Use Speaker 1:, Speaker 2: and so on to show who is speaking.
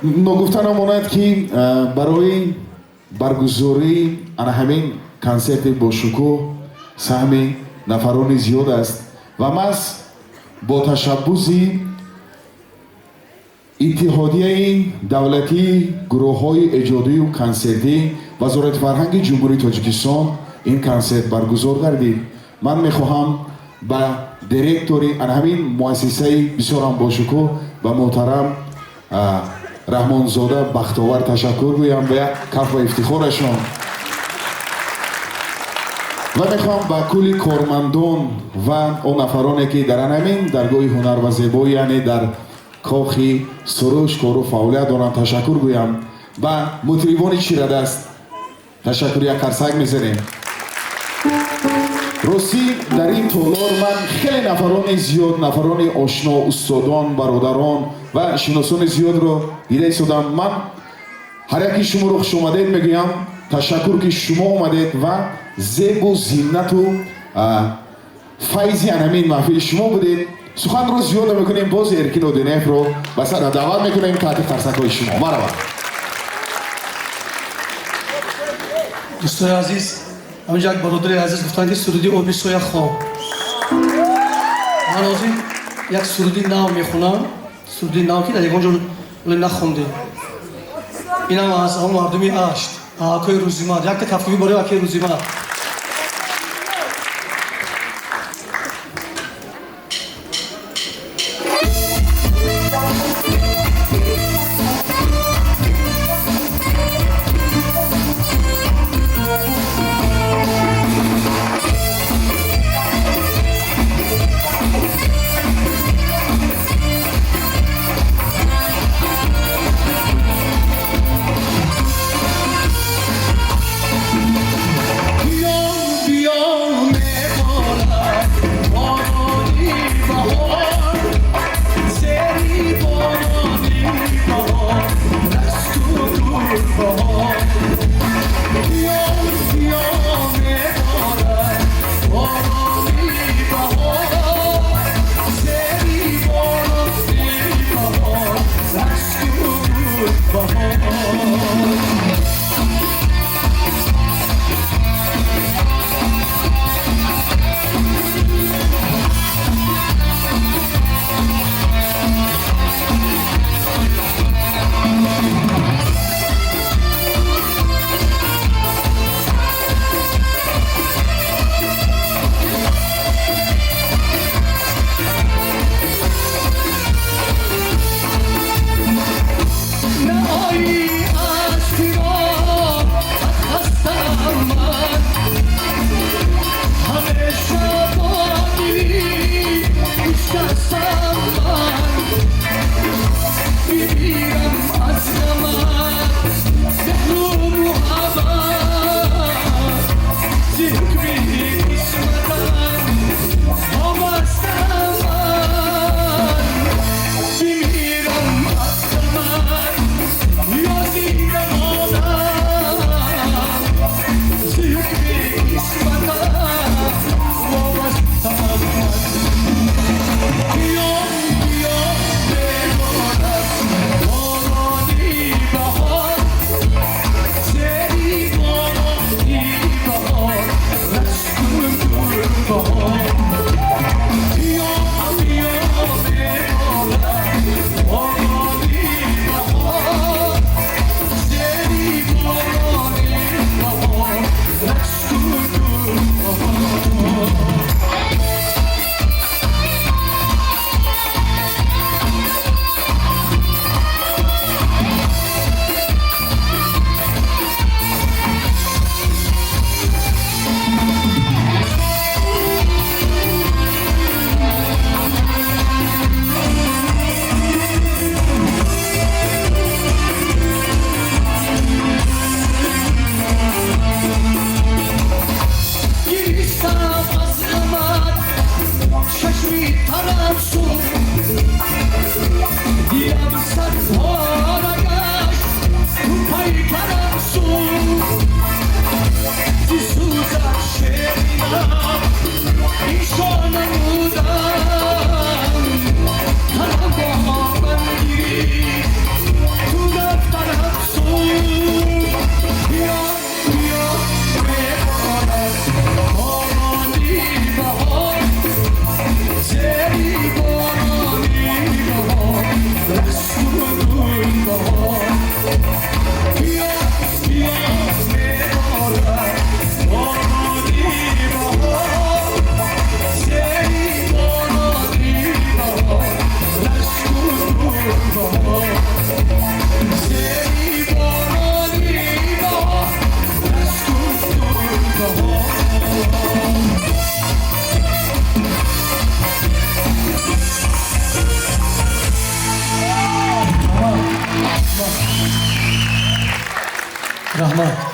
Speaker 1: Ногуфта намонад, ки барои баргузории ана ҳамин консерти бошукӯҳ саҳми нафарони зиёд аст ва маҳз бо ташаббуси Иттиҳодияи давлатии гурӯҳҳои эҷодию консертӣ, Вазорати фарҳанги Ҷумҳурии Тоҷикистон ин консерт баргузор гардид. Ман мехоҳам ба директори ана ҳамин муассисаи бисёрам бошукӯҳ, ба муҳтарам Раҳмонзода Бахтовар ташаккур гӯям ба як каф ва ифтихорашон ва мехоҳам ба кулли кормандон ва он нафароне, ки дар ана ҳамин даргоҳи ҳунар ва зебоӣ, яъне дар Кохи Суруш кору фаъолият доранд, ташаккур гӯям. Ба мутрибони чирадаст ташаккур, як қарсак мезанем. Ростӣ, дар ин толор ман хеле нафарони зиёд, нафарони ошно, устодон, бародарон ва шиносони зиёдро дида истодам. Ман ҳар яки шуморо хушомадед мегӯям. Ташаккур, ки шумо омадед ва зебу зинату файзи анамин маҳфили шумо будед. Суханро зиёд намекунем, боз Эркин Одинаевро ба саҳна даъват мекунем таҳти қарсакҳои шумо. Марҳабат.
Speaker 2: Дӯстои азиз, ҳаминҷо як бародари азиз гуфтанд, ки суруди «Оби соя хоб». Ман ҳозир як суруди нав мехонам, суруди нав, ки дар ягон ҷо нахондем. Инам аз ҳамон мардуми Ашт, акои Рӯзимад. Якта кафкӯбӣ барои акои Рӯзимад. Раҳмат.